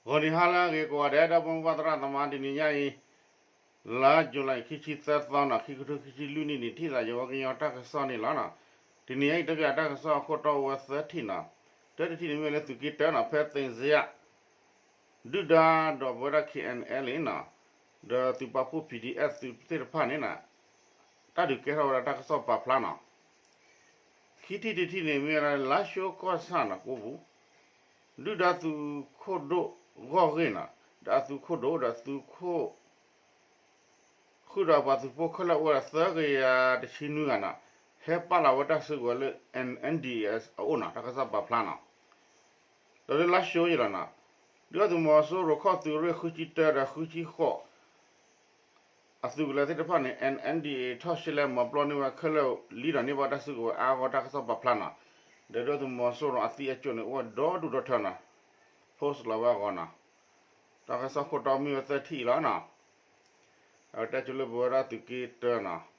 ဂီၤနံၤဟါလၢအဂ့ၤကိးဂၤဒဲး ဒီပုၢ်ဝဲၢ်သရၣ်သမါ တနံၤညါအံၤ လါယူၤလံ ခံဆံသၢသီနီၤ ခံကထိခံဆံလွံၢ်နံၣ်န့ၣ် ထံၣ်သးယဝဲကညီတၢ်ကစီၣ်န့ၣ်လီၤနီၤ. တနံၤညါအံၤ တၢ်ကယၤတၢ်ကစီၣ်အခိၣ်တီအိၣ်ဝဲသၢထံၣ်နီၤ. တၢတထံၣ်န့ၣ်မ့ၢ်လၢသုးက့တၢနီၤ ဖဲသ့ၣ်စ့ယၣ် ဒုၣ်ဒါဒီးပဝဲဒၣ် K N L နီၤ ဒီးသုးပာ်ဖှိၣ် P D F သုးသ့ၣ်တဖၣ်န့ၣ်နီၤ တၢ်ဒုးကဲထီၣ်ဝဲဒၣ်တၢ်ကစီၣ်ပာ်ဖျါနီၤ. ခံထံၣ်တထံၣ်န့ၣ် မ့ၢ်ဝဲဒၣ်လါၡိကီၢ်ဆၣ်နီၤ ကိးပူၤ ဒုၣ်ဒါသုးခိၣ်ဒိၣ်ဂီၢ်ဂ့ၢ်နီၤ ဒီးအသုးခိၣ်ဒိၣ်ဒီးသုးခိၣ် ဃုာ်ဒီးပှၤသုးဖိခဲလၢာ်အိၣ်ဝဲဒၣ်သၢကယၤတဆံနွံဂၤနီၤ ဟဲပာ်လီၤဝဲတၢ်စုကဝဲၤလၢ N N D S အအိၣ်နီၤ တၢ်ကစီၣ်ပာ်ဖျါနီၤ. ဒီးလၢလါၡိယံၤလီၤနီၤ ဒုၣ်ဒါသုးမီၤစိရိၤခီၣ်သုးရ့ၣ်ဃုဆံတၢဒီးဃုဆံဃိး အသုးကလၢၤသ့ၣ်တဖၣ်န့ၣ် N N D A ထီၣ်ရှဲလဲၣ်မၤပျီန့ၢ်ဝဲခဲလၢာ်လံဒီးန့ၢ်ဘၣ်တၢ်စုကဝဲၤအါဂီၢ်တၢ်ကစီၣ်ပာ်ဖျါနီၤ. ဒီးဒုၣ်ဒါသုးမီၤစိရိၤအသံအကၠိၣ်န့ၣ် အိၣ်ဝဲဒီဒူၣ်ဒီထၢနီၤ post လီၤဝဲအဂီၢ်နီၤ. တၢ်ကစီၣ်ခိၣ်တီမ့ၢ်ဝဲသၢထံၣ်အံၤလီၤနီၤ. အဝဲတဲဆိလၢပဝဲဒၣ်သုးက့တၢနီၤ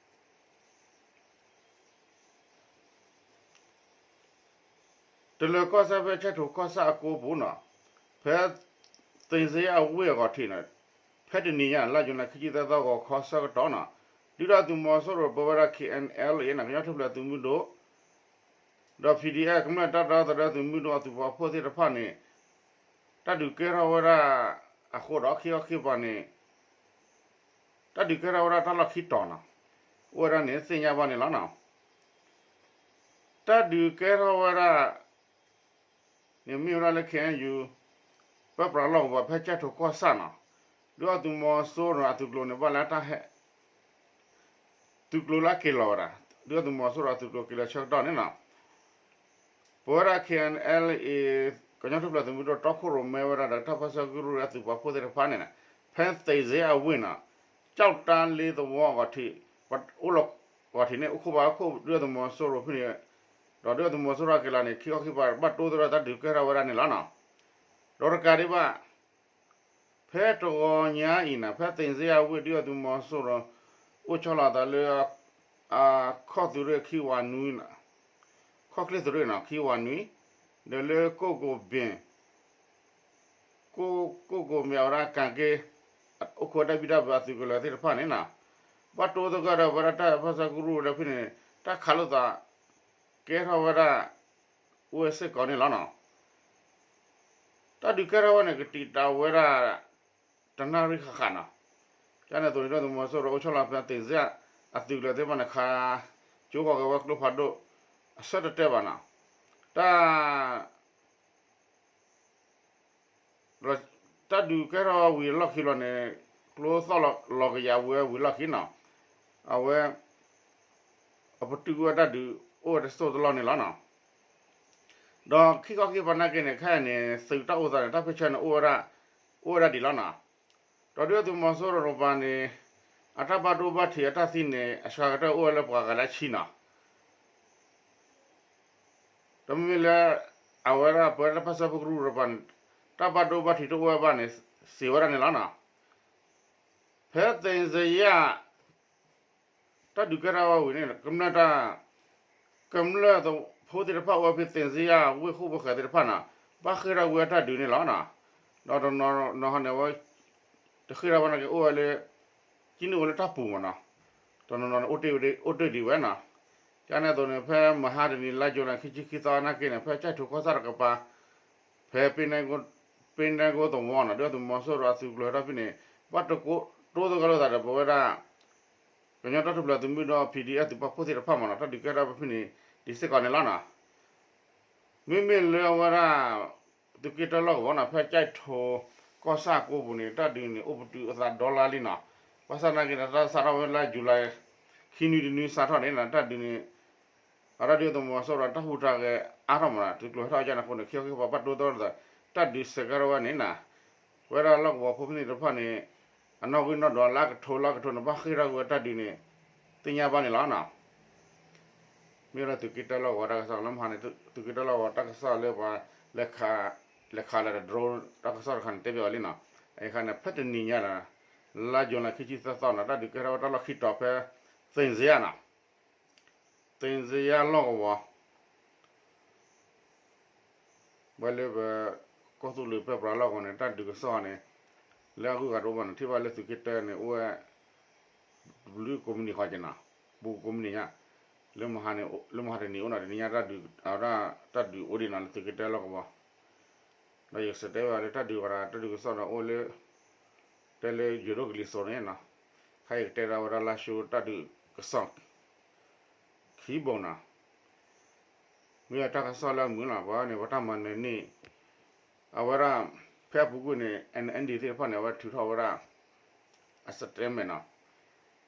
တလၢၤကီၢ်စဲၣ်ဖဲကၠဲၣ်ထိၣ်ကီၢ်ဆၣ်အကိပူၤနီၤ ဖဲသ့ၣ်စ့ယၣ်အဝ့ၢ်အဂီၢ်ထံးန့ၣ် ဖဲတနံၤညါ လါယူၤလံခံဆံသၢသီဂီၤခီဆၢကတီၢ်နီၤ ဒုၣ်ဒါသုးမီၤစိရိၤပဝဲဒၣ် K N L A နီၤ ကညီထူၣ်ဖျဲးသုးမုၢ်ဒိၣ် ဒီး P D F ကမျၢၢ်တၢ်ဒီသဒၢသုးမုၢ်ဒိၣ်အသုးပာ်ဖှိၣ်သ့ၣ်တဖၣ်န့ၣ် တၢ်ဒုးကဲထီၣ်ဝဲဒၣ်အဃိဒီး ခံခီခံကပၤန့ၣ် တၢ်ဒုးကဲထီၣ်ဝဲဒၣ်တၢ်လီၢ်ခံတီၤနီၤ အိၣ်ဝဲဒၣ်န့ၣ်သ့ၣ်ညါဘၣ်န့ၣ်လီၤနီၤ. တၢ်ဒုးကဲထီၣ်ဝဲဒၣ် န့ၣ်မ့ၢ်ဝဲဒၣ်လၢ K N U ပၢပြးလီၢ်ကဝီၤဖဲကၠဲၣ်ထိၣ်ကီၢ်ဆၣ်နီၤ ဒုၣ်ဒါသုးမီၤစိရိၤအသုးကျိၤန့ၣ် ဘၣ်လၢတၢ်ဟဲ သုးကျိၤလၢအက့ၤလီၤဝဲဒၣ် ဒုၣ်ဒါသုးမီၤစိရိၤအသုးကျိၤက့ၤလီၤဆၢကတီၢ်န့ၣ်နီၤ ပဝဲဒၣ် K N L A ကညီထူၣ်ဖျဲးသုးမုၢ်ဒိၣ် တီခိၣ်ရိၣ်မဲဝဲဒၣ်ဒီးတၢ်ပၢဆှၢကရူၢ်အသုးပာ်ဖှိၣ်သ့ၣ်တဖၣ်န့ၣ် ဖဲသ့ၣ်စ့အဝ့ၢ်နီၤ ကၠီၣ်တၢ်လ့သဝီအဂီၢ်ထံး ပအိၣ်လီၤဂီၢ်ထံးန့ၣ် အိၣ်ခိးဘၣ်အိၣ်ခိးဒုၣ်ဒါသုးမီၤစိရိၤဖဲန့ၣ် ဒီးဒုၣ်ဒါသုးမီၤစိရိၤအက့ၤလီၤန့ၣ် ခံခီခံကပၤဘၣ်တိသဒၢတၢ်ဒုးကဲထီၣ်ဝဲဒၣ်န့ၣ်လီၤနီၤ. ဒီးတကးဒံးဘၣ် ဖဲတဂီၤညါအံၤန့ၣ် ဖဲသ့ၣ်စ့အဝ့ၢ်ဒုၣ်ဒါသုးမီၤစိရိၤ အိၣ်ဆီလီၤအသးလၢ ခီၣ်သုးရ့ၣ်ခံဝးနွံ ခီၣ်ချ့ၣ်သုးရ့ၣ်နီၤ ခံဝးနွံ ဒီးလၢကိၣ်ကိၣ်ဘ့ၣ် ကိၣ်ကိၣ်ကိၣ်မ့ၢ်အဝဲဒၣ်ကၤက့ အိၣ်ခိးတၢ်ဘံၣ်တၢ်ဘၢအသုးကလၢၤသ့ၣ်တဖၣ်န့ၣ်နီၤ ဘၣ်တိသဒၢဒီးဝဲဒၣ်တၢ်ပၢဆှၢကရူၢ်ဝဲဒၣ်ဖဲန့ၣ် တၢ်ခးလိာ်သး ကဲထီၣ်ဝဲဒၣ် အိၣ်ဝဲစ့ၢ်ကီးန့ၣ်လီၤနီၤ. တၢ်ဒုးကဲထီၣ်ဝဲန့ၣ် ကတံာ်တာ်ဝဲဒၣ် တနၣ်ရံၣ်ဃၣ်ဃၣ်နီၤ. ကန့ၣ်အသိးန့ၣ် ဒုၣ်ဒါသုးမီၤစိရိၤအိၣ်ဆီလီၤဖဲသ့ၣ်စ့အသုးကလၢၤသ့ၣ်တဖၣ်န့ၣ် ခးကၠိဃီၤက့ၤဝဲကျိဖးဒိၣ် အဆၢတတဲဘၣ်နီၤ. တၢ် တၢ်ဒုးကဲထီၣ်ဝံၤအလီၢ်ခံဘျီန့ၣ် ကျိသီၣ်လီၤကယၤဝံၤဝံၤအလီၢ်ခံနီၤ. အဝဲ အပတုာ်ဝဲတၢ်ဒုးအိၣ်ဝဲတစိၢ်တလီၢ်န့ၣ်လီၤနီၤ. ဒီးခံခီခံကပၤနာ်က့န့ၣ် ခဲအံၤန့ၣ် သုးတၢ်အိၣ်သးန့ၣ် တၢ်ဖ့ၣ်ဆၢန့ၣ် အိၣ်ဝဲဒၣ် အိၣ်ဝဲဒၣ်ဒံးလီၤနီၤ. ဒီးဒုၣ်ဒါသုးမီၤစိရိၤတကပၤန့ၣ် အတၢ်ဘၣ်ဒိဘၣ်ထံးအတၢ်သံန့ၣ် အစှၤကတၢၢ်အိၣ်ဝဲလၢပှၤဂၤလၢအဆံနီၤ. ဒီးမ့မ့ၢ်လၢ အဝဲဒၣ်ပဝဲဒၣ်တၢ်ပၢဆှၢကရူၢ်တကပၤန့ၣ် တၢ်ဘၣ်ဒိဘၣ်ထံးတအိၣ်ဝဲဘၣ်န့ၣ် စံးဝဲဒၣ်န့ၣ်လီၤနီၤ. ဖဲသ့ၣ်စ့ယၤ တၢ်ဒုးကဲထီၣ်ဝဲဝံၤန့ၣ် ကမျၢၢ်တၢ် ကမျၢၢ်ဖိသ့ၣ်တဖၣ်အိၣ်ဝဲဖဲသ့ၣ်စ့ယၤဝ့ၢ်ဃိၣ်ဖိဃဲၤသ့ၣ်တဖၣ်နီၤ ဘၣ်ဃ့ၢ်ထီၣ်ကွံာ်ဝဲတၢ်ဒုးန့ၣ်လီၤနီၤ. ဒီးတနီၤနီၤန့ၣ်ဝဲ တဃ့ၢ်ထီၣ်ဘၣ်နာ်က့အိၣ်ဝဲလၢ ကံန့ၢ်ဝဲလၢတၢ်ပူၤမးနီၤ. တနီၤနီၤန့ၣ် အိၣ်တ့ၢ်ဒံးဝဲနီၤ. ကန့ၣ်အသိးန့ၣ် ဖဲမဟါတနံၤလါယူၤလံခံဆံခံသီနာ်က့န့ၣ် ဖဲကၠဲၣ်ထိၣ်ကီၢ်ဆၣ်တကပၤ ဖဲ ပ့နဲကိသဝီနီၤ ဒုၣ်ဒါသုးမီၤစိရိၤအသုးကျိၤဟဲထီၣ်ဖဲန့ၣ် ဘၣ်တိသဒၢသးဒီးပဝဲဒၣ် ကညီတၢ်ထူၣ်ဖျဲးသုးမုၢ်ဒိၣ် P D F သုးပာ်ဖှိၣ်သ့ၣ်တဖၣ်မးနီၤ တၢ်ဒုးကဲထီၣ်ဖဲန့ၣ် ဒံးစ့ၢ်ကီးန့ၣ်လီၤနီၤ. မ့မ့ၢ်လၢအဝဲဒၣ် သုးက့တၢလီၢ်ကဝီၤနီၤ ဖဲကၠဲၣ်ထိၣ်ကီၢ်ဆၣ်ကိပူၤန့ၣ် တၢ်ဒုးန့ၣ် အိၣ်ပတုာ်အသးဒီလါလံနီၤ. ဘၣ်ဆၣ်နာ်က့န့ၣ် တၢ်စးထီၣ်ဝဲလါယူၤလံ ခံနွံတနွံစးထီၣ်န့ၣ်နီၤ တၢ်ဒုးန့ၣ် အတၢ်ဒုးသုးမီၤစိရိၤတၢ်ဟူးတၢ်ဂဲၤအါထီၣ်မးနီၤ သုးကျိၤဟဲထီၣ်ကန့ၣ်အဃိန့ၣ် ခံခီခံကပၤဘၣ်တိသဒၢသး တၢ်ဒုးစဲးကဲထီၣ်ဝဲန့ၣ်နီၤ ပဝဲဒၣ်လီၢ်ကဝီၤဖိဖဲန့ၣ်တဖၣ်န့ၣ် အနီၣ်ဂံၢ်နီၣ်ဒွးလၢအကထိလၢအကထိန့ၣ် ဘၣ်ဃ့ၢ်ထီၣ်ကွံာ်ဝဲတၢ်ဒုးန့ၣ် သ့ၣ်ညါဘၣ်န့ၣ်လီၤနီၤ. မ့ၢ်ဝဲဒၣ်သုးက့တၢလီၢ်ကဝီၤတၢ်ကစီၣ်လၢမဟါန့ၣ် သုးက့တၢလီၢ်ကဝီၤတၢ်ကစီၣ်လၢပှၤ လဲၤခးလဲၤတဒြိတၢ်ကစီၣ်တခါန့ၣ် တဲဘၣ်အီၤလံနီၤ. အခါန့ၣ် ဖဲတနံၤညါဒီး လါယူၤလံခံဆံသၢသီနီၤ တၢ်ဒုးကဲထီၣ်ဝဲတၢ်လီၢ်ခံတီၤဖဲ သ့ၣ်စ့ယၤနီၤ သ့ၣ်စ့ယၤလီၢ်ကဝီၤ ဝဲလၢပ ကီၢ်သူလ့ၤပဲပရၤလီၢ်ကဝီၤန့ၣ် တၢ်ဒုးကစီၣ်န့ၣ် လၢအဂုၤအဂၤတအိၣ်ဘၣ်န့ၣ် ထံၣ်ဘၣ်လၢသုးက့တၢန့ၣ် အိၣ်ဝဲ ဘျုးကိးမုၢ်နံၤဃီက့ၤနီၤ, ပူၤကိးမုၢ်နံၤညါ, လၢမဟါန့ၣ် လၢမဟါတနံၤအိၣ်နီၤ တနံၤညါ တၢ်ဒုး အဝဲဒၣ်တၢ်ဒုးအိၣ်ဒံးနီၤ လၢသုးက့တၢလီၢ်ကဝီၤ, ဒီးယကစံးတဲဝဲဒၣ်လၢတၢ်ဒုးဝဲဒၣ် တၢ်ဒုးကစီၣ်ဒီးအိၣ်လၢ တဲလၢယိၤဒိၣ်ကလံၤစိးန့ၣ်နီၤ, ခဲအံၤကတဲဒၣ်ဝဲဒၣ်လါၡိတၢ်ဒုးကစီၣ် ခံဘိနီၤ, မ့ၢ်တၢ်ကစီၣ်လၢအမုာ်လီၤ ပှၤန့ၣ် ပှၤတၢ်မၤနၢၤန့ၣ် အဝဲဒၣ် ဖဲအပူၤကွံာ်န့ၣ် N N D သ့ၣ်တဖၣ်န့ၣ် အဝဲထုးထီၣ်ဝဲဒၣ် အ statement နီၤ,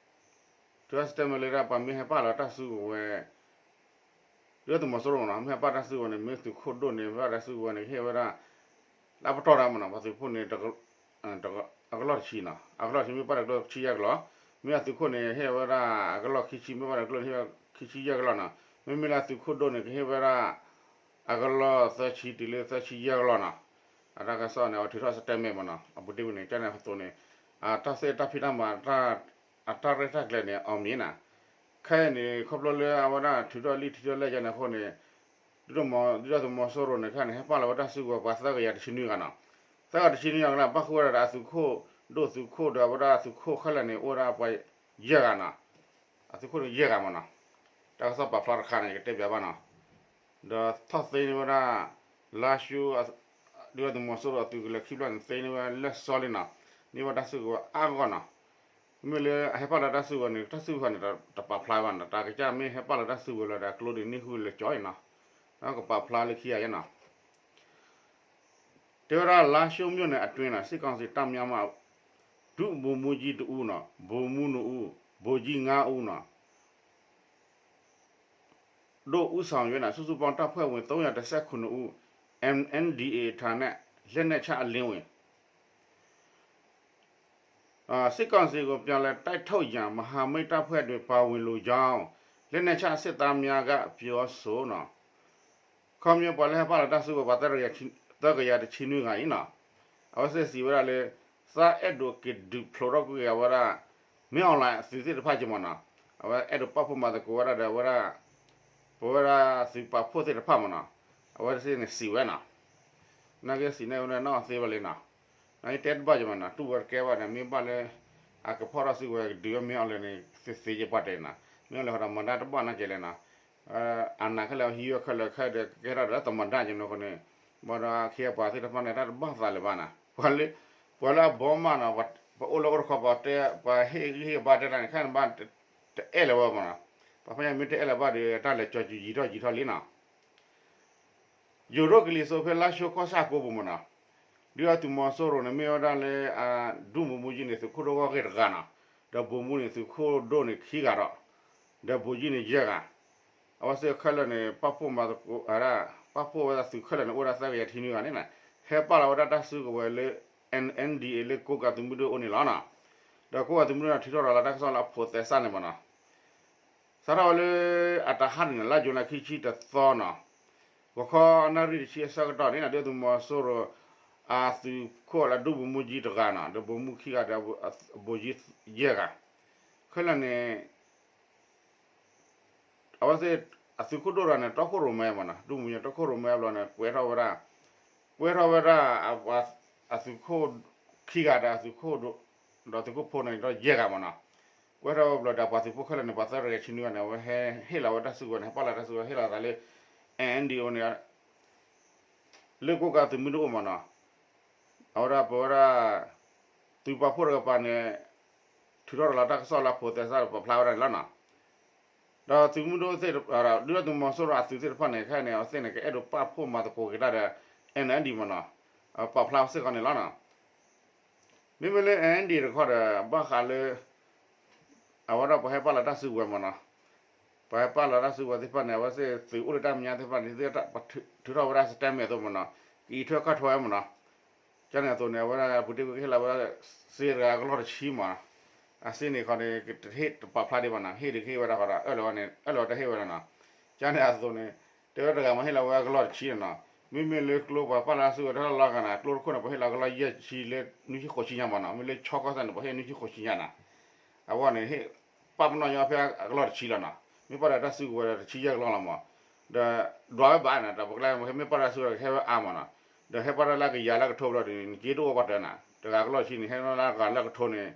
ထုးထီၣ် statement လၢဒၣ်ပှၤမ့ၢ်ဟဲပာ်လီၤတၢ်စုကဝဲၤ ဒုၣ်ဒါသုးမီၤစိရိၤနီၤ မ့ၢ်ဟဲပာ်တၢ်စုကဝဲၤန့ၣ် မ့ၢ်သုးခိၣ်ဒိၣ်န့ၣ် ပာ်တၢ်စုကဝဲၤန့ၣ် ကဟ့ၣ်ဝဲဒၣ် လၢပတီၢ်ဒၣ်မနီၤ ပှၤသုးဖိန့ၣ် အကလီၢ်တဆံနီၤ အကလီၢ်တဆံမ့ၢ်ပာ်ဒီးကလီၢ်ခံဆံယဲၢ်ကလီၢ်, မ့ၢ်အသုးခိၣ်န့ၣ် ဟ့ၣ်ဝဲဒၣ်အကလီၢ်ခံဆံ မ့ၢ်ပာ်ဒီးကလီၢ်န့ၣ် ဟ့ၣ်ဝဲခံဆံယဲၢ်ကလီၢ်နီၤ, မ့မ့ၢ်လၢအသုးခိၣ်ဒိၣ်န့ၣ် ကဟ့ၣ်ဝဲဒၣ် အကလီၢ်သၢဆံတုၤလၢသၢဆံယဲၢ်ကလီၢ်နီၤ, အတၢ်ကစီၣ်န့ၣ် အဝဲထုးထီၣ် statement မနီၤ အပူၤတ့ၢ်ဝံၤန့ၣ် ကန့ၣ်အသိးန့ၣ် အတၢ်သ့ၣ်တၢ်ဖံးတၢ်မၤ အတၢ်ရဲၣ်တၢ်ကျဲၤန့ၣ် အီၤမ့ၢ်နီၤ, ခဲအံၤန့ၣ် ခီဖျိလၢအဝဲဒၣ်ထုးထီၣ်လံ ထုးထီၣ်လဲၢ်ယဲန့ၣ်အဃိန့ၣ် ဒုၣ်ဒါသုးမီၤစိရိၤန့ၣ် ခဲအံၤန့ၣ် ဟဲပာ်လီၤဝဲတၢ်စုကဝဲၤပှၤသၢကယၤတဆံနွံဂၤနီၤ, သၢကယၤတဆံနွံဂၤလၢ ဘၣ်ဃုာ်ဝဲဒၣ်ဒီးအသုးခိၣ်ဒိၣ်သုးခိၣ်ဒီးအဝဲဒၣ်အသုးခိၣ်ခဲလၢာ်န့ၣ် အိၣ်ဝဲဒၣ်ပှၤယဲၢ်ဂၤနီၤ, အသုးခိၣ်န့ၣ်ယဲၢ်ဂၤမနီၤ, တၢ်ကစီၣ်ပာ်ဖျါတခါန့ၣ် ယကတဲပၠးဘၣ်နီၤ, ဒီးထီၣ်သ့န့ၢ်ဝဲဒၣ် လါၡိ ဒုၣ်ဒါသုးမီၤစိရိၤအသုးကလၢၤခံဖျၢၣ်န့ၣ် သ့န့ၢ်ဝဲလၢစီလံနီၤ, န့ၢ်ဝဲတၢ်စုကဝဲၤအါဂီၢ်နီၤ, မ့မ့ၢ်လၢအဟဲပာ်လီၤတၢ်စုကဝဲၤန့ၣ် တၢ်စုကဝဲၤန့ၣ် တပာ်ဖျါဘၣ်နီၤ, တၢ်ကစၢ်မ့ၢ်ဟဲပာ်လီၤတၢ်စုကဝဲၤလၢဒီးကျိဒ်န့ၣ်ဃုာ်လၢကၠီအံၤနီၤ, ကပာ်ဖျါလၢခံဂၤယဲနီၤ တဲဝဲဒၣ် လားရှိုးမြို့နယ်အတွင်း စစ်ကောင်စီတပ်များမှ ဒုဗိုလ်မှူးကြီးတစ်ဦးနော် ဗိုလ်မှူးနှစ်ဦး ဗိုလ်ကြီးငါးဦးနော် တို့ဦးဆောင်၍ စုစုပေါင်းတပ်ဖွဲ့ဝင် သုံးရာတစ်ဆယ့်ခုနှစ်ဦး M N D A ထံနဲ့ လက်နက်ချအလင်းဝင် စစ်ကောင်စီကို ပြန်လည်တိုက်ထုတ်ရန် မဟာမိတ်တပ်ဖွဲ့တွေ ပါဝင်လိုကြောင်း လက်နက်ချစစ်သားများက ပြောဆိုနော် ခီဖျိပှၤလၢဟဲပာ်လီၤတၢ်စုကဝဲၤပှၤ သၢကယၤတဆံနွံဂၤအံၤနီၤ, အဝဲသ့ၣ်စံးဝဲဒၣ်လၢ သးအဲၣ်ဒိးက့ၤဒုးဖျိးထီၣ်ကွံာ်အဝဲဒၣ် မင်းအောင်လှိုင် အသုးသ့ၣ်တဖၣ်က့ၤမ့ၢ်နီၤ, အဝဲအဲၣ်ဒိးပာ်ဖှိၣ်မၤသကိးဝဲဒၣ်ဒီးအဝဲဒၣ် ပဝဲဒၣ်သုးပာ်ဖှိၣ်သ့ၣ်တဖၣ်မ့ၢ်နီၤ, အဝဲသ့ၣ်န့ၣ်စံးဝဲနီၤ, နာ်က့စံးန့ၢ်ဝဲဒၣ်နီၢ်သ့ဘၣ်လံနီၤ, နာ်က့တဲတဘၣ်က့ၤမ့ၢ်နီၤ, တူၢ်ဝဲတကဲဘၣ်န့ၣ် မ့ၢ်ဘၣ်လၢ အကဖီၣ်ထီၣ်စုကဝဲၤကဒုးဝဲ မင်းအောင်လှိုင်န့ၣ် သ့သ့က့ၤပှၤတဲာ်နီၤ, မင်းအောင်လှိုင် ဟီဒီးမၤတၢ်တဘၣ်နီတကဲလဲၣ်နီၤ အနၢ်ခဲလၢာ်ဟံးဝဲခဲလၢာ်ခဲဒီးကကဲထီၣ်ဒီးသမ္မတက့ၤနီၤအဃိန့ၣ်, ဘၣ်ဒီးအခ့အပှၤသ့ၣ်တဖၣ်န့ၣ် တၢ်တဘၣ်သးလၢၤဘၣ်နီၤ, ပှၤလၢအဘီမးနီၤ, ပအိၣ်လၢအိၣ်တခီပှၤတဲ ပှၤဟ့ၣ်ဂံၢ်ဟ့ၣ်ဘါတဲတၢ်န့ၣ် ခဲန့ၣ်ဘၣ် တအဲၣ်လၢၤဝဲမ့ၢ်နီၤ, ပှၤဖဲညါမ့ၢ်တအဲၣ်လၢၤဘၣ်ဒီး တၢ်လဲၤကၠီၤကၠူယံာ်ထီၣ်ယံာ်ထီၣ်လံနီၤ ယိၤဒိၣ်ကလံၤစိးဖဲ လါရှိုးကီၢ်ဆၣ်ကိးပူၤမ့ၢ်နီၤ, ဒုၣ်ဒါသုးမီၤစိရိၤန့ၣ် မ့ၢ်ဝဲဒၣ်လၢ ဒုဗိုလ်မှူးကြီးန့ၣ် သုးခိၣ်ဒိၣ်ဂီၢ်ဂ့ၢ်တဂၤနီၤ, ဒီးဗိုလ်မှူးန့ၣ် သုးခိၣ်ဒိၣ်န့ၣ်ခံဂၤဒီး, ဒီးဗိုလ်ကြီးန့ၣ်ယဲၢ်ဂၤ, အဝဲသ့ၣ်ခဲလၢာ်န့ၣ် ပာ်ဖှိၣ်မၤသကိးဝဲဒၣ်, ပာ်ဖှိၣ်ဝဲဒၣ်သုးခဲလၢာ်န့ၣ် အိၣ်ဝဲဒၣ်သၢကယၤတဆံနွံဂၤန့ၣ်နီၤ, ဟဲပာ်လီၤဝဲဒၣ်တၢ်စုကဝဲၤလၢ N N D A လၢကိးကးသုးမုၢ်ဒိၣ်အအိၣ်န့ၣ်လီၤနီၤ, ဒီးကိးကးသုးမုၢ်ဒိၣ်န့ၣ် ထုးထီၣ်ရၤလီၤတၢ်ကစီၣ်လၢအဖိးသဲစးန့ၣ်မ့ၢ်နီၤ စးထီၣ်ဝဲလၢအတဟါန့ၣ် လါယူၤလံခံဆံတသီနီၤ, ဂီၤခီနၣ်ရံၣ်တဆံအဆၢကတီၢ်န့ၣ် ဒုၣ်ဒါသုးမီၤစိရိၤ အသုးခိၣ်လၢ ဒုဗိုလ်မှူးကြီးတဂၤနီၤ, ဒီးဗိုလ်မှူးခံဂၤဒီး ဗိုလ်ကြီးယဲၢ်ဂၤ, ခဲလၢာ်န့ၣ် အဝဲသ့ၣ် အသုးခိၣ်ဒိၣ်တဂၤန့ၣ် တီခိၣ်ရိၣ်မဲမ့ၢ်နီၤ, ဒုဗိုလ်မှူးကြီး တီခိၣ်ရိၣ်မဲအဘျီန့ၣ် ကွဲးထီၣ်ဝဲဒၣ်, ကွဲးထီၣ်ဝဲဒၣ် အသုးခိၣ်ခံဂၤဒီးအသုးခိၣ်ဒိၣ်, ဒီးသုးခိၣ်ဖိန့ၣ်ဒီးယဲၢ်ဂၤမ့ၢ်နီၤ, ကွဲးထီၣ်ဝဲဘျီဒီး ပှၤသုးဖိခဲလၢာ်န့ၣ် ပှၤသၢကယၤဆံနွံဂၤန့ၣ် အဝဲဟဲဟ့ၣ်လီၤဝဲတၢ်စုကဝဲၤန့ၣ် ဟဲပာ်လီၤတၢ်စုကဝဲၤ ဟ့ၣ်လီၤသးလၢ N N D O န့ၣ် လၢကိးကးသုးမုၢ်ဒိၣ်အိၣ်မ့ၢ်နီၤ, အဝဲဒၣ်ပဝဲဒၣ် သုးပာ်ဖှိၣ်တကပၤန့ၣ် ထုးထီၣ်ရၤလီၤတၢ်ကစီၣ်လၢအဖိးသဲစးဒီးပာ်ဖျါဝဲဒၣ်န့ၣ်လီၤနီၤ. ဒီးသုးမုၢ်ဒိၣ်သ့ၣ်, ဒုၣ်ဒါသုးမီၤစိရိၤအသုးသ့ၣ်တဖၣ်န့ၣ် ခဲအံၤန့ၣ် အဝဲသ့ၣ်န့ၣ် ကအဲၣ်ဒိးပာ်ဖှိၣ်မၤသကိးက့ၤတၢ်ဒီး N N D မ့ၢ်နီၤ, ပာ်ဖျါစ့ၢ်ကီးန့ၣ်လီၤနီၤ. မ့မ့ၢ်လၢ N N D တခီဒီး ဘၣ်ဃးလၢ အဝဲဒၣ်ပှၤဟဲပာ်လီၤတၢ်စုကဝဲၤမ့ၢ်နီၤ, ပှၤဟဲပာ်လီၤတၢ်စုကဝဲၤသ့ၣ်တဖၣ်န့ၣ် အဝဲသ့ၣ်သုးအိၣ်လၢတၢ်မဲာ်ညါသ့ၣ်တဖၣ်န့ၣ် ထုးထီၣ်ဝဲဒၣ် statement အသိးမ့ၢ်နီၤ, ကအံးထွဲကွၢ်ထွဲဝဲမ့ၢ်နီၤ. ကန့ၣ်အသိးန့ၣ် အဝဲဒၣ်ပူၤတ့ၢ်ကွံာ်ကဟ့ၣ်လီၤဝဲဒၣ် စ့တဂၤအကလီၢ်တဆံမ့ၢ်နီၤ, အစ့န့ၣ်ခီန့ၣ် တဟ့ၣ်တပာ်ဖျါဒံးဘၣ်နီၤ, ဟ့ၣ်ဒုးကဟ့ၣ်ဝဲဒၣ်ဃီဒီး အၢၣ်လီၤဝဲန့ၣ် အၢၣ်လီၤဝဲတဟ့ၣ်ဝဲဒၣ်နီၤ. ကန့ၣ်အသိးန့ၣ် တဲဝဲတဂၤမ့ၢ်ဟ့ၣ်လီၤဝဲအကလီၢ်တဆံန့ၣ်နီၤ, မ့မ့ၢ်လၢကျိပှၤပာ်လီၤတၢ်စုကဝဲၤတၢ်လီၢ်ဂၤန့ၣ် ကျိတခိၣ်န့ၣ် ပှၤဟ့ၣ်လီၤအကလီၢ်ယဲၢ်ဆံလၢနွံဆံဃိးဆံညါမ့ၢ်နီၤ, မ့ၢ်လၢဆီကီၢ်စဲၣ်န့ၣ် ပှၤဟ့ၣ်နွံဆံဃိးဆံညါနီၤ. အဝဲန့ၣ် ဟ့ၣ်ပာ်ပနီၣ်ညီဖဲအကလီၢ်တဆံလီၤနီၤ, မ့ၢ်ပာ်ဒီးတၢ်စုကဝဲၤဒီးတဆံယဲၢ်ကလီၢ်လီၤမ့ၢ်, ဒီးဒွးဝဲဘၣ်န့ၣ် တၢ်ပကျဲမ့ၢ်ဟ့ၣ်မ့ၢ်ပာ်တၢ်စုကဝဲၤဒီးကဟဲဝဲအါမ့ၢ်နီၤ. ဒီးဟဲပာ်ထီၣ်လၢကယၤလၢကထိဘျီဒီး နစ့တအိၣ်ဘၣ်တၢ်နၤ, တဂၤကလီၢ်ဆံန့ၣ် ဟဲလၢဂၤလၢကထိန့ၣ်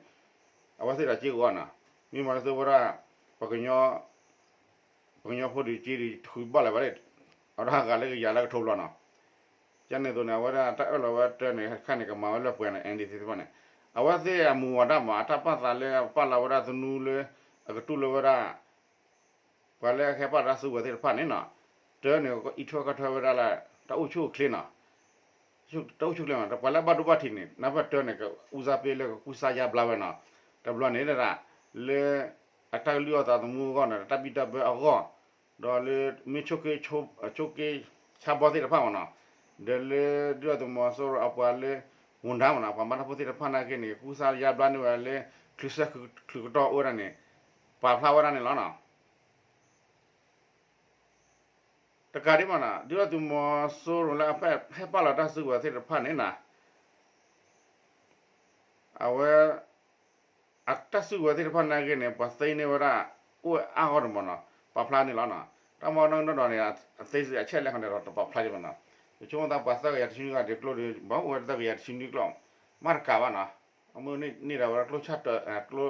အဝဲသ့ၣ်ဒီးစ့ကအိၣ်နၤ, မ့ၢ်မၤလၢသုဝဲဒၣ် ပကညီ ပကညီဖိဒုးစ့ဒုးတဃုဘၣ်လၢၤဘၣ်, အဝဲဒၣ်ဂၤလၢကယၤလၢကထိဘျီနီၤ, ကန့ၣ်အသိးန့ၣ် အဝဲဒၣ်တၢ်အၢၣ်လီၤဝဲတၢ်န့ၣ် ခါန့ၣ် ကမၤဝဲလၢပှဲၤန့ၣ် NDC သ့ၣ်တဖၣ်န့ၣ်, အဝဲသ့ၣ်အမူဝဲဒၣ်မး အတၢ်ပာ်သးလၢပာ်လီၤဝဲဒၣ်သနူလၢ အကတူၢ်လိာ်ဝဲဒၣ် ပှၤလၢအဟဲပာ်လီၤတၢ်စုကဝဲၤသ့ၣ်တဖၣ်န့ၣ်နီၤ, တၢ်န့ၣ် အံးထွဲကွၢ်ထွဲဝဲဒၣ်လၢ တၢ်အိၣ်ဆူၣ်အိၣ်ချ့နီၤ, တၢ်အိၣ်ဆူၣ်အိၣ်ချ့မး ပှၤလၢအဘၣ်ဒိဘၣ်ထံးန့ၣ် နၢ်ပၢၢ်တၢ်န့ၣ် ကဦးစားပေးလၢကကူစါယါဘျါဝဲနီၤ, တဘျီန့ၣ်ဒၣ် လၢ အတၢ်ကလုၢ်အီၣ်သးသမူအဂီၢ်နီၤ တၢ်ဘံၣ်တၢ်ဘၢအဂီၢ်, ဒီးလၢမ့ၢ်ဆိးက့ ဆိးက့ဆါဘီသ့ၣ်တဖၣ်မးနီၤ, ဒီးလၢဒုၣ်ဒါသုးမီၤစိရိၤအပှၤလၢ ဝန်ထမ်းမးနီၤ ပှၤမၤတၢ်ဖိသ့ၣ်တဖၣ်နာ်က့န့ၣ် ကူစါယါဘျါန့ၢ်ဝဲလၢ ချုးဆၢချုးကတီၢ်အိၣ်ဝဲဒၣ်န့ၣ် ပာ်ဖျါဝဲဒၣ်န့ၣ်လီၤနီၤ. တကးဒံးမးနီၤ ဒုၣ်ဒါသုးမီၤစိရိၤလၢအဟဲပာ်လီၤတၢ်စုကဝဲၤသ့ၣ်တဖၣ်န့ၣ်နီၤ အဝဲ အတၢ်စုကဝဲၤသ့ၣ်တဖၣ်နာ်က့န့ၣ် ပှၤသ့န့ၢ်ဝဲဒၣ် အိၣ်ဝဲအါဂီၢ်န့ၣ်မးနီၤ ပာ်ဖျါန့ၣ်လီၤနီၤ. တၢ်မၤနီၣ်ကနီၣ်ဒီးန့ၣ် အသ့စ့ၢ်အဆဲးလဲၣ်ဃီန့ၣ်ဒီး တပာ်ဖျါက့ၤမးနီၤ. ယဆိကမိၣ်သးပှၤသၢကယၤတဆံနွံဂၤဒ်ကျိဒီး ဘၣ်အိၣ်ဝဲတၢ်သၢကယၤတဆံနွံကျိ မ့ၢ်တကးဘၣ်နီၤ. အမ့ၢ်န့ၢ်ဒၣ်ဝဲဒၣ်ကျိဆၣ်တၢ် ကျိ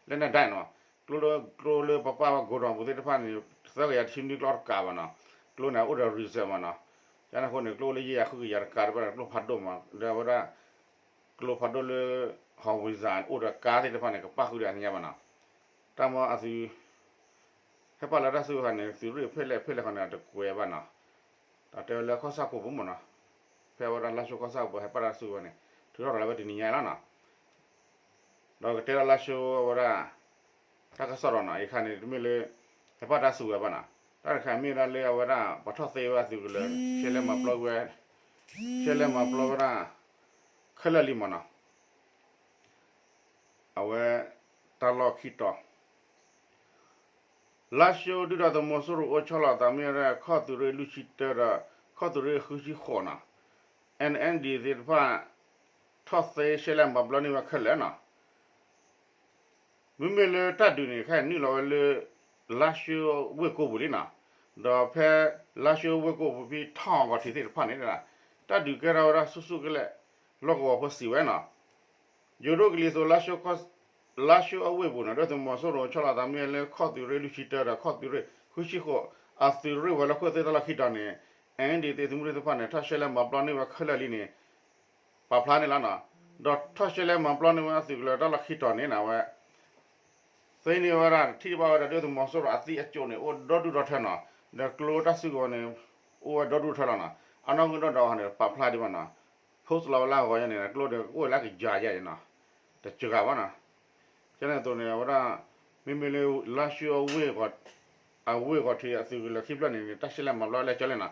လက်နက်တိုင်း နီၤ. ကျိလၢ ကျိလၢပပာ်ဝဲ godown ပူၤသ့ၣ်တဖၣ်န့ၣ် သၢကယၤတဆံနွံကျိတကးဘၣ်နီၤ. ကျိန့ၣ် အိၣ်ဒီး reserve မးနီၤ. ကန့ၣ်အဃိန့ၣ် ကျိလၢယဲၢ်ကယၤဃုကယၤတကးတဖၣ်န့ၣ် ကျိဖးဒိၣ်မး ဒီးအဝဲဒၣ် ကျိဖးဒိၣ်လၢ howitzer အိၣ်ဒီးကါသ့ၣ်တဖၣ်န့ၣ် ကပာ်ဃုာ်ဒီးအသ့ၣ်ညါဘၣ်နီၤ. တၢ်မၤအသုး ဟဲပာ်လီၤတၢ်စုကဝဲၤန့ၣ် သုးရ့ၣ်ဖဲလဲၣ်ဖဲလဲၣ်ဃီန့ၣ် တကွဲးဘၣ်နီၤ. ဒီးတဲဝဲလၢကီၢ်ဆၣ်ကိးပူၤမးနီၤ. ဖဲဝဲဒၣ်လါၡိကီၢ်ဆၣ်ပူၤဟဲပာ်တၢ်စုကဝဲၤန့ၣ် ထုးထီၣ်လီၤဝဲတနံၤညါလီၤနီၤ. ဒီးကတဲလီၤလါၡိအဝဲဒၣ် တၢ်ကစီၣ်ဒီးနီၤ အံၤခါန့ၣ် တမ့ၢ်လၢ ဟဲပာ်တၢ်စုကဝဲၤဘၣ်နီၤ. တၢ်တခါမ့ၢ်ဝဲဒၣ်လၢအဝဲဒၣ် ပှၤထီၣ်သ့ဝဲအသုးကလၢၤ ရှဲလဲမၤပျီဝဲ ရှဲလဲမၤပျီဝဲဒၣ် ခဲလၢာ်လံမးနီၤ. အဝဲ တၢ်လီၢ်ခံတီၤ လါၡိဒုၣ်ဒါသုးမီၤစိရိၤအိၣ်ဆီလီၤအသးမ့ၢ်ဝဲဒၣ် ခီၣ်သုးရ့ၣ်လွံၢ်ဆံတၢဒီး ခီၣ်သုးရ့ၣ်ဃုဆံဃိးနီၤ. အ့ၣ်အ့ၣ်ဒီသ့ၣ်တဖၣ် ထီၣ်သ့ရှဲလဲမၤပျီန့ၢ်ဝဲခဲလၢာ်နီၤ. မ့မ့ၢ်လၢတၢ်ဒုးန့ၣ် ခဲအံၤနုာ်လီၤဝဲလၢ လါၡိဝ့ၢ်ကိပူၤလံနီၤ. ဒီးဖဲလါၡိဝ့ၢ်ကိပူၤဖဲထီၣ်ဂီၤထံးသ့ၣ်တဖၣ်န့ၣ် တၢ်ဒုးကဲထီၣ်ဝဲဒၣ်ဆူၣ်ဆူၣ်ကလဲာ် လီၢ်ကဝီၤဖိစံးဝဲနီၤ. ယိၤဒိၣ်ကလံၤစိး လါၡိအဝ့ၢ်ပူၤန့ၣ် ဒုၣ်ဒါသုးမီၤစိရိၤဆီလီၤသးမ့ၢ်လၢခီၣ်သုးရ့ၣ်လွံၢ်ဆံတၢဒီး ခီၣ်သုးရ့ၣ်ဃုဆံဃိး အသုးရ့ၣ်ဝဲၤလီၢ်ခိၣ်သ့ၣ်တၢ်လီၢ်ခံတီၤန့ၣ် အ့ၣ်အ့ၣ်ဒီသ့ၣ်သမူသ့ၣ်တဖၣ်န့ၣ် ထီၣ်ရှဲလဲမၤပျီန့ၢ်ဝဲခဲလၢာ်လံန့ၣ် ပာ်ဖျါန့ၣ်လီၤနီၤ. ဒီးထီၣ်ရှဲလဲမၤပျီန့ၢ်ဝဲအသုးကလၢၤတၢ်လီၢ်ခံတီၤန့ၣ်နီၤ အဝဲ သ့န့ၢ်ဝဲဒၣ် ထံၣ်ဘၣ်ဝဲဒၣ်ဒုၣ်ဒါသုးမီၤစိရိၤအသံအကၠိၣ်န့ၣ် အိၣ်ဒီဒူၣ်ဒီထၢနီၤ. ဒီးကျိတၢ်စုကဝဲၤန့ၣ် အိၣ်ဝဲဒီဒူၣ်ထၢလီၤနီၤ. အနီၣ်ဂံၢ်ဒီးဒီးအီၤန့ၣ် ပာ်ဖျါဒံးဘၣ်နီၤ. post လီၤဝဲလၢအဂီၢ်ညါန့ၣ် ကျိဒီးအိၣ်ဝဲလၢအကယၤယဲၢ်နီၤ. တစှၤဘၣ်နီၤ. ကန့ၣ်အသိးန့ၣ် အဝဲဒၣ် မ့မ့ၢ်လၢ လါၡိအဝ့ၢ် အဝ့ၢ်ဂီၤထံးအသုးကလၢၤခံဖျၢၣ်န့ၣ် တၢ်ရှဲလဲမၤပျီလဲၤကၠီလဲၣ်နီၤ.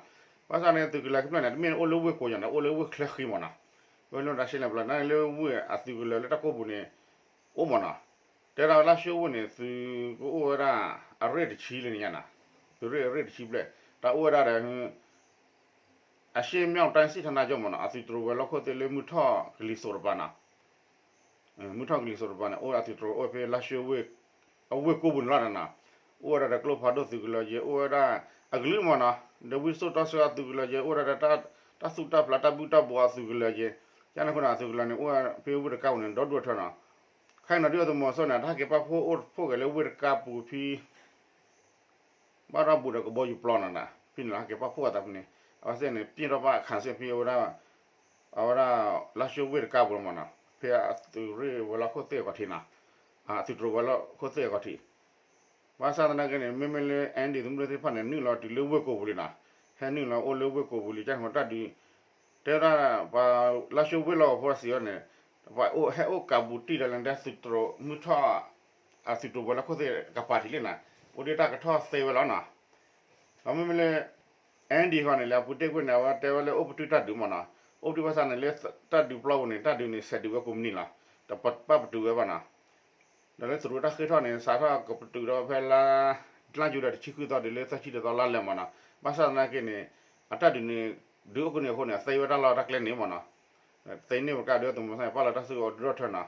ဘၣ်ဆၣ်န့ၣ် သုးကလၢၤခံဖျၢၣ်န့ၣ် တမ့ၢ်အိၣ်လၢဝ့ၢ်ကိးယၤန့ၣ် အိၣ်လၢဝ့ၢ်ချၢဃံမးနီၤ. ဝဲလၢတၢ်ရှဲလဲမၤပျီန့ၣ်လၢဝ့ၢ်အသုးကလၢၤလၢတၢ်ကိၢ်ပူၤန့ၣ် အိၣ်မးနီၤ. တဲဒၣ်လါၡိဝ့ၢ်န့ၣ် သုးကအိၣ်ဝဲဒၣ် အရ့ၣ်တဆံလၢန့ၣ်ညါနီၤ. သုးရ့ၣ်အရ့ၣ်တဆံဘျဲၣ် တၢ်အိၣ်ဝဲဒၣ်ဒီး အရှေ့မြောက်တိုင်းစစ်ဌာနချုပ်မးနီၤ. အသုးတြိၤဝဲၤလီၢ်ခိၣ်သ့ၣ်လၢမုၢ်ထီၣ်ကလံၤစိးတပၤနီၤ. မုၢ်ထီၣ်ကလံၤစိးတပၤန့ၣ် အိၣ်အသုးတြိၤအိၣ်ဖဲလါၡိဝ့ၢ် အဝ့ၢ်ကိၢ်ပူၤန့ၣ်လီၤနီၤ. အိၣ်ဝဲဒၣ်ဒီးကျိဖးဒိၣ်သုးကလၢၤက့ၤ အိၣ်ဝဲဒၣ်အကလုာ်မးနီၤ. ဒီးဝံစိၣ်တီဆှၢအသုးကလၢၤက့ၤ အိၣ်ဝဲဒၣ်ဒီး တၢ်သူၣ်တၢ်ဖျးတၢ်ဘုၣ်တၢ်ဘှီးအသုးကလၢၤက့ၤ ကန့ၣ်အဃိန့ၣ် အသုးကလၢၤန့ၣ် အိၣ်ဝဲဖဲဝ့ၢ်တကါပူၤန့ၣ် ဒီဒူၣ်ထၢနီၤ. ခဲအံၤနီၤ ဒုၣ်ဒါသုးမီၤစိရိၤန့ၣ် တၢ်ဟဲက့ၤပာ်ဖှိၣ်အိၣ်ဖှိၣ်က့ၤလၢဝ့ၢ်တကါပူၤဖဲ ဘၣ်ထီၣ်ဘူးဒီးကဘီယူၤပျီနီၤနီၤ ဖဲန့ၣ်လီၤ ဟဲက့ၤပာ်ဖှိၣ်အသးဖဲန့ၣ် အဝဲသ့ၣ်န့ၣ် ပျဲၢ်ထီၣ်ဘၣ်ခးစ့ၢ်ဖဲအဝဲဒၣ် အဝဲဒၣ် လါၡိဝ့ၢ်တကါပူၤလီၤမးနီၤ ဖဲအသုးရ့ၣ်ဝဲၤလီၢ်ခိၣ်သ့ၣ်အဂီၤထံးနီၤ အသုးတြိၤဝဲၤလီၢ်ခိၣ်သ့ၣ်အဂီၤထံး ဘၣ်ဆၣ်သနာ်က့န့ၣ် မ့မ့ၢ်လၢ အ့ၣ်အ့ၣ်ဒီသ့ၣ်တဖၣ်န့ၣ် နုာ်လီၤတုၤလၢဝ့ၢ်ကိာ်ပူၤလံနီၤ ဟဲနုာ်လီၤအိၣ်လၢဝ့ၢ်ကိာ်ပူၤလံ ကန့ၣ်တၢ်ဒုး တဲဝဲဒၣ် ပှၤလါၡိဝ့ၢ်လီၢ်ကဝီၤဖိစံးဝဲန့ၣ် ပှၤအိၣ်ဟဲအိၣ်ကးဘူးတံၢ်ဒီးလၢ သုးတြိၤမုၢ်ထီၣ် အသုးတြိၤဝဲၤလီၢ်ခိၣ်သ့ၣ်ကပၤထံးလံနီၤ အိၣ်ဒံးတၢ်ကထီၣ်သ့ဝဲလီၤနီၤ ဒီးမ့မ့ၢ်လၢ အ့ၣ်အ့ၣ်ဒီဃီန့ၣ် လၢအပူၤတ့ၢ်ကွံာ်န့ၣ် အဝဲတဲဝဲလၢအိၣ်ပတုာ်တၢ်ဒုးမးနီၤ အိၣ်ပတုာ်ဘၣ်ဆၣ်န့ၣ် လၢတၢ်ဒုးပျီပူၤန့ၣ် တၢ်ဒုးန့ၣ် ဆဲးဒုးဝဲကိးမုၢ်နံၤလီၤ တပာ်ပတုာ်ဝဲဘၣ်နီၤ ဒီးလၢသရူးတၢ်ဃ့ထီၣ်န့ၣ် စးထီၣ်ကပတုာ်ဒီးဖဲလါ လါယူၤဒီးတဆံဃုသီတုၤလၢသၢဆံတသီလါလဲၤမးနီၤ ဘၣ်ဆၣ်သနာ်က့န့ၣ် အတၢ်ဒုးန့ၣ် ဒုးအိၣ်ကန့ၣ်အဃိန့ၣ် အသ့ဝဲတၢ်လီၢ်တၢ်ကျဲန့ၣ်မးနီၤ သ့န့ၢ်ဝဲကဒီးသုးမီၤစိရိၤန့ၣ် ပာ်လီၤတၢ်စုကဝဲၤဒုးထၢနီၤ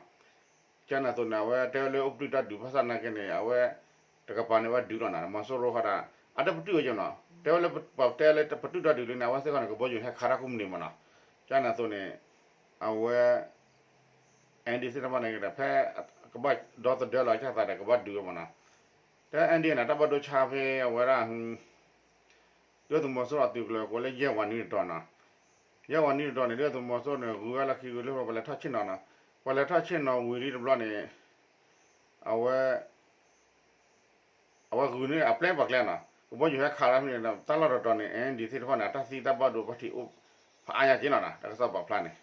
ကန့ၣ်အသိးန့ၣ် အဝဲတဲဝဲလၢအိၣ်ပတုာ်တၢ်ဒုးဘၣ်ဆၣ်သနာ်က့န့ၣ် အဝဲ တကပၤန့ၣ်ဝဲဒုးလီၤနီၤ မီၤစိရိၤဃီဒၣ် အတပတုာ်ဝဲကနီၤ တဲဝဲလၢပတဲလၢပတုာ်တၢ်ဒုးလံန့ၣ် အဝဲသ့ၣ်ဃီန့ၣ် ကဘီယူၤဟဲခးတၢ်ကိးမုၢ်နံၤမးနီၤ ကန့ၣ်အသိးန့ၣ် အဝဲ NDAA သ့ၣ်တဖၣ်န့ၣ် ဖဲ ကဘၣ်ဒီသဒၢလီၤကသးဒီး ကဘၣ်ဒုးဝဲမ့ၢ်နီၤ. တၢ် NDAA န့ၣ် တၢ်ဘၣ်ဒိဆါဖဲအဝဲဒၣ် ဒုၣ်ဒါသုးမီၤစိရိၤအသုးကလၢၤကိးလၢယဲၢ်ဝးနွံတတီၤနီၤ. ယဲၢ်ဝးနွံတတီၤန့ၣ် ဒုၣ်ဒါသုးမီၤစိရိၤန့ၣ် ဂုၤဝဲလီၢ်ခံဂုၤလၢ ပှၤလဲၤထီၣ်ဆ့ၣ်နီၤနီၤ. ပှၤလဲၤထီၣ်ဆ့ၣ်နီၤဝံၤလံတဘျီန့ၣ် အဝဲ အဝဲဂုၤန့ၢ်အပျဲၢ်ပှၤကျဲနီၤ. ကဘီယူၤဟဲခးလၢမ့ၢ်န့ၣ် တၢ်လီၢ်တတီၤန့ၣ် NDAA သ့ၣ်တဖၣ်န့ၣ် အတၢ်သံတၢ်ဘၣ်ဒိဘၣ်ထံးအိၣ် ဖးအါညါက့နီၤနီၤ တၢ်ကစီၣ်ပာ်ဖျါန့ၣ်.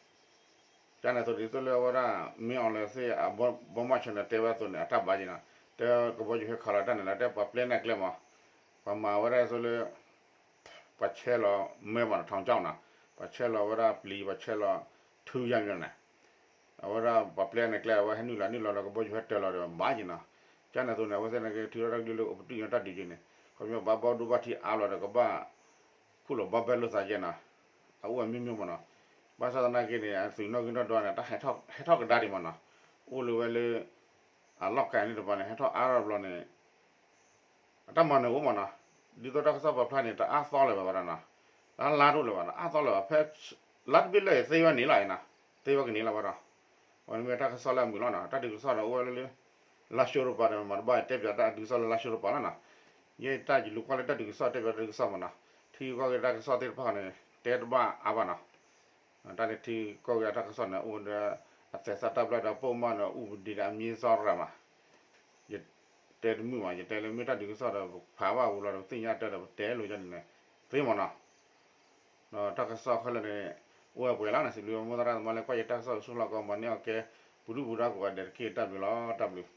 ကန့ၣ်အသိးဒ်သိးလၢအဝဲဒၣ် မင်းအောင်လှိုင် သ့ၣ်အဘီမီၢ်ဆၢၣ်န့ၣ် တဲဝဲအသိးန့ၣ် အတၢ်ဘၣ်က့နီၤ. တဲကဘီယူၤဟဲခးလီၤတၢ်န့ၣ်လီၤ တဲပှၤပျဲန့ၢ်ကျဲမး. ပှၤမၤဝဲဒၣ်ဒ်သိးလၢ ပှၤဆဲးလီၤမ့ၢ်ဘၣ်နီၤ ထောင်ချောက်နီၤ. ပှၤဆဲးလီၤဝဲဒၣ်ပျံၤ ပှၤဆဲးလီၤထုယါမ့ၢ်န့ၣ် အဝဲဒၣ်ပှၤပျဲန့ၢ်ကျဲ အဝဲဟဲနုာ်လီၤနုာ်လီၤလၢကဘီယူၤဟဲတၢၤလီၤဒီးဘၣ်က့နီၤ. ကန့ၣ်အသိးန့ၣ် အဝဲသ့ၣ်န့ၣ်က့ ထုးထီၣ်တၢ်ကလုၢ်လၢအိၣ်ပတုာ်ညါတၢ်ဒုးက့န့ၣ် ခီဖျိဘၣ်ဘၣ်ဒိဘၣ်ထံးအါလီၤဒီးကဘၣ် ခူၣ်လီၤဘၣ်ဘဲလိာ်သးက့နီၤ. အအိၣ်အမ့ၢ်မ့ၢ်မ့ၢ်နီၤ. ဘၣ်ဆၣ်သနာ်က့န့ၣ် အသုးနီၣ်ဂံၢ်နီၣ်ဒွးန့ၣ် တၢ်ဟဲထီၣ်ကဒါဒံးမ့ၢ်နီၤ. အိၣ်လၢဝဲလၢ အလီၢ်ကဲန့ၣ်တပၤန့ၣ် ဟဲထီၣ်အါထီၣ်တဘျီန့ၣ် အတၢ်မၤနၢၤအိၣ်မ့ၢ်နီၤ. ဒ်သိးတၢ်ကစီၣ်ပာ်ဖျါန့ၣ် တအါသီလၢၤဘၣ်ဝဲဒၣ်နီၤ. တလါတအိၣ်လၢၤဘၣ်နီၤ အါသီလၢၤဘၣ် ဖဲ လါတဘ့ၣ်လၢသ့ဝဲန့ၣ်လီၤအံၤနီၤ. သ့ဝဲကန့ၣ်လီၤဝဲဒီး အဝဲန့ၣ်မ့ၢ်တၢ်ကစီၣ်လၢအမုာ်လီၤနီၤ. တၢ်ဒုးကစီၣ်ဒီးအိၣ်ဝဲလၢ လါရှိတပၤဒီး မၤတဘၣ်တဲပၠးတၢ်ဒုးကစီၣ်လၢလါရှိတပၤလီၤနီၤ. ယဲတၢ်ယလူၤကွၢ်လၢတၢ်ဒုးကစီၣ်တဲပၠးတၢ်ဒုးကစီၣ်မ့ၢ်နီၤ. ထံဂုၤကီၢ်ဂၤတၢ်ကစီၣ်သ့ၣ်တဖၣ်န့ၣ် တဲတဘၣ်အါဘၣ်နီၤ. တၢ်န့ၣ်ထံဂုၤကီၢ်ဂၤတၢ်ကစီၣ်န့ၣ် အိၣ်ဝဲဒီး အသဲးသၣ်တၢ်ဘျၢဒီး ပိာ်မၢၣ်ဒီး ဥပဒေဒီး အမံၤသီရၤမး ယတဲတမုာ်ဘၣ် ယတဲလၢမ့ၢ်တၢ်ဒုးကစီၣ်ဒီး ပဖးဘၣ်ဝံၤလီၤဒီး ပသ့ၣ်ညါတၢ်ဒီး ပတဲလိာ်ယၤန့ၣ် သ့မ့ၢ်နီၤ. ဒီးတၢ်ကစီၣ်ခဲလၢာ်န့ၣ် အိၣ်ဝဲပှဲၤလီၤန့ၣ် စံးဘျုးမိၢ်သရၣ်သမါလၢကွၢ်ယတၢ်ကစီၣ်ဆူလီၢ်ကီး မၤန့ၢ်အီၣ်ကဲ ပူၤဒူၣ်ပူၤဒါကိးဂၤဒဲးတက့ၢ် တၢ်ဘျုးလီၤ တၢ်ဘျုး.